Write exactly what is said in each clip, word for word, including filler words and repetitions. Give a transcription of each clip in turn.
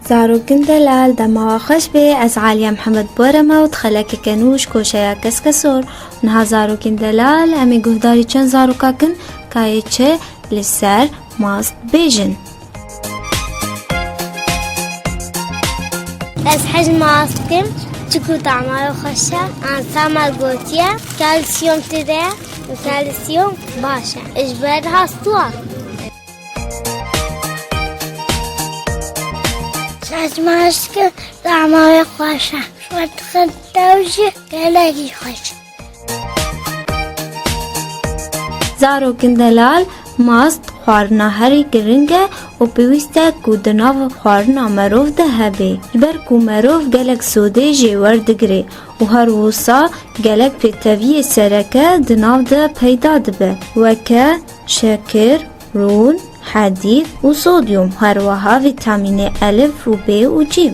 Zarokên delal, dema we xweş be, ez Aliye Mihemed Borem û di xelekeke nû ji koşeya Keskesor. Niha zarokên delal, em ê guhdarî çend zaroka kin, ka yê çi li ser mast bêjin. Ez hez mast dikim, çiku tama wê xweş e. Ansa me gotiye, kalsiyum tê de ye, kalsiyum baş e. Ji ber hastuwa. Saçma aşkı dama ve kuaşa. Şuan tıkın tavcı gelegi hoş. Zarokên delal, mast xwarina herî giring e û pêwîst e ku di nav xwarina merov de hebe. Ji ber ku merov gelek sodê jê werdigire û her wisa gelek pêteviyê sereke di nav de peyda dibe, weke şekir, rûn, hedîd û sodyum, her wiha vîtamînê elif û bê û cîm.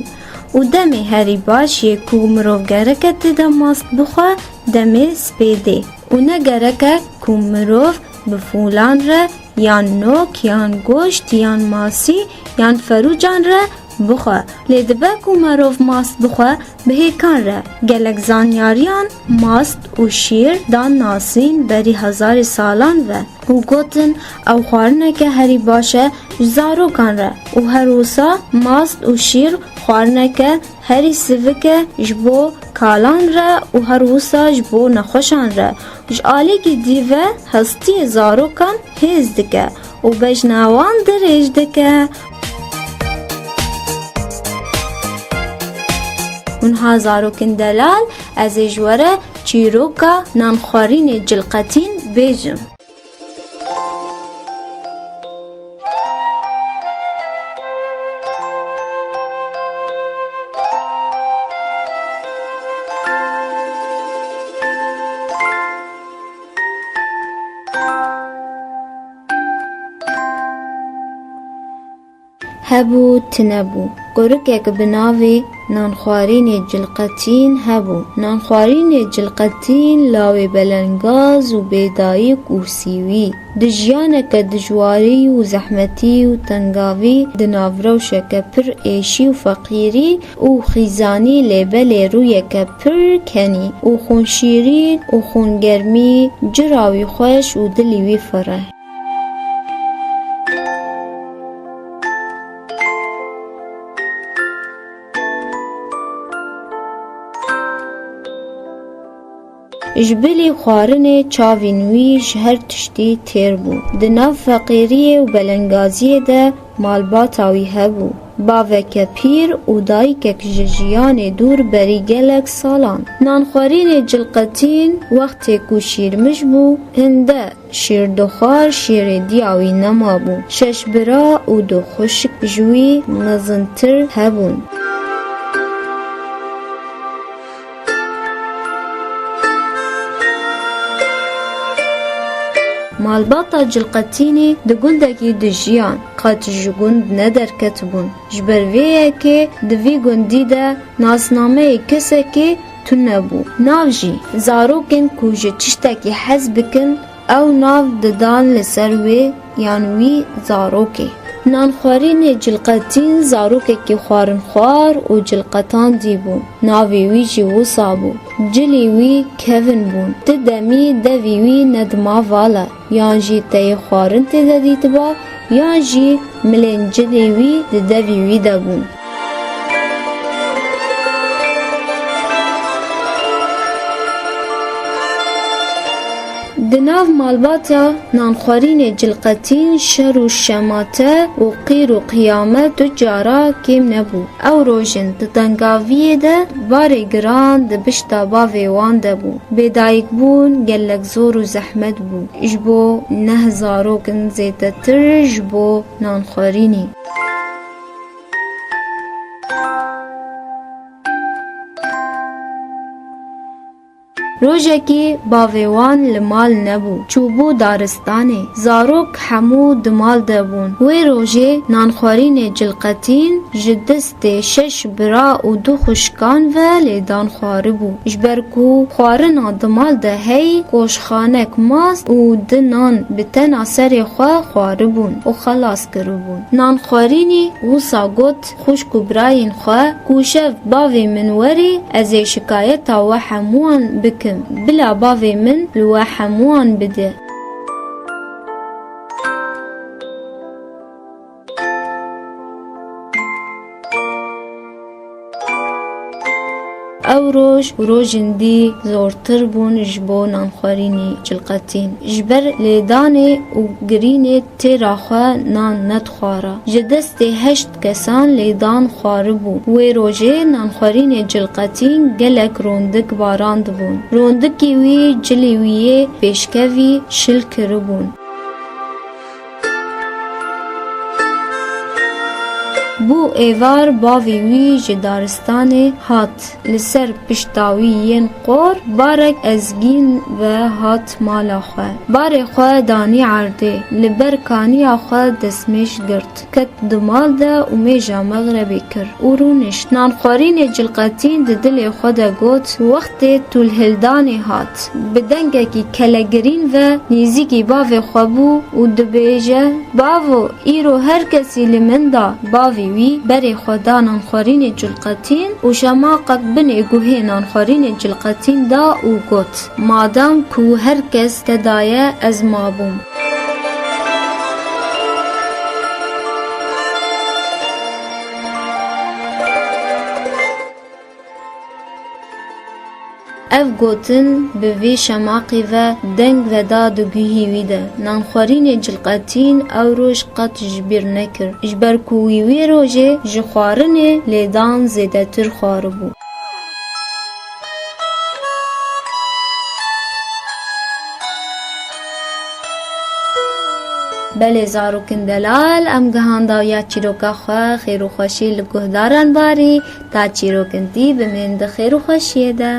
Û demê herî baş yê ku mirov gereke tê de mast bixwe, demê spêdê. Û ne gereke ku mirov bi fûlan re, yan nok, yan goşt, yan masî, yan ferûcan re bixwe. Lê dibe ku merov mast bixwe, bi hêkan re. Gelek zanyariyan mast û şîr dan nasîn berî hezarê salan ve û gotin, ew xwarineke herî baş e ji zarokan re û her wisa mast û şîr xwarineke herî sivik e ji bo kalan re û her wisa ji bo nexweşan re. Ji alîkî dî ve hestiyê zarokan hêz dike û bejna wan dirêj dike. Hûn ha zarokên delal, ez ê ji we re çîroka nanxwarînê cilqetîn bêjim. Hebû, tune bû. Kurikek bi navê Nanxwarînê Cilqetîn hebû. Nanxwarînê Cilqetîn lawê belengaz û bêdayik û sîwî. Di jiyaneke dijwarî û zehmetî û tengavî, di nav rewşeke pir êşî û feqîrî û xîzanî, lê belê rûyeke pir kenî û xûnşîrîn û xûngermî, cira wî xweş û dilî wî fireh. Ji bilî xwarinê çavên wî ji her tiştî têr bû. Di nav feqîriyê û belengaziyê de malbata wî hebû. Baveke pîr û dayikek ji jiyanê dûr berî gelek salan. Nanxwarînê Cilqetîn wextê ku şîrmij bû, hinde şîr dixwar, şîrê diya wî nemabû. Şeş bira û du xwişk ji wî mezintir hebûn. Malbata Cilqetînê di gundekî dijiyan, qet ji gund nederketibûn. Ji ber vê yekê di vî gundî de nasnameyê kesekê tune bû. Nav jî, zarokên ku ji tiştekî hez bikin, ew nav didan li ser wê yan wî zarokê. Nanxwarînê Cilqetîn zarokekî xwarinxwar û cilqetandî bû. Navê wî jî wisa bû. Cilî wî kevin bûn. Ti demî devî wî nedima vala, yan jî teyê xwarin tê de dîtiba, yan jî milên cilê wî di devî wî de bûn. Di nav malbata Nanxwarînê Cilqetîn şer û şemate û qîr û qiyamet tu cara kêm nebû. Ew rojên di tengaviyê de barê giran di bişta bavê wan de bû. Bêdayikbûn gelek zor û zehmet bû. Ji bo neh zarokin zêdetir ji bo nanxwarînê. Rojekî bavê wan li mal nebû, çûbû daristanê. Zarok hemû di mal de bûn. Wê rojê nanxwarînê Cilqetîn ji destê şeş bira û du xwişkan ve lêdan xwaribû. Ji ber ku xwarina di mal de hey, koşxanek mast û di nan bi tena serê xwe xwaribûn û xelas kiribûn. Nanxwarînî wisa got xwişk û birayên xwe ku şev bavê min werê, ez ê şikayeta we hemûyan bikim. Bila bavê min li we hemûyan bide. Ew roj û rojên dî zortir bûn ji bo nanxwarînê Cilqetîn. Ji ber lêdanê û girînê têra xwe nan nedixwara. Ji destê heşt kesan lêdan xwaribû. Wê rojê nanxwarînê Cilqetîn gelek rondik barandibûn. Rondikê wî cilê wî yê pêşkevî şil kiribûn. Bû êvar bavê wî ji daristanê hat. Li ser pişta wî yên qor barek ezgîn ve hat mala xwe. Barê xwe danî erdê. Li ber kaniya xwe destmêj girt. Ket di mal de û mêja mexrebê kir û rûnişt. Nanxwarînê Cilqetîn di dilê xwe de got, wextê tûlhildanê hat. Bi dengekî kelegirîn ve nêzîkî bavê xwe bû û dibêje, Bavo, îro her kesî li min da. Bavê wî berê xwe da nanxwarînê Cilqetîn û şema qet binê guhê nanxwarînê Cilqetîn da û got, Madam ku her kes te daye, ez mabûm. Ev gotin bi vî şemaqî ve deng veda di guhî wî de. Nanxwarînê Cilqetîn ew roj qet ji bîr nekir, ji ber ku wî wê rojê ji xwarinê lêdan zêdetir xwaribû. Belê zarokên delal, em gihandawiya çîroka xwe, xêr û xweşî li guhdaran barî, ta çîrokên dî bimên di xêr û xweşiyê de.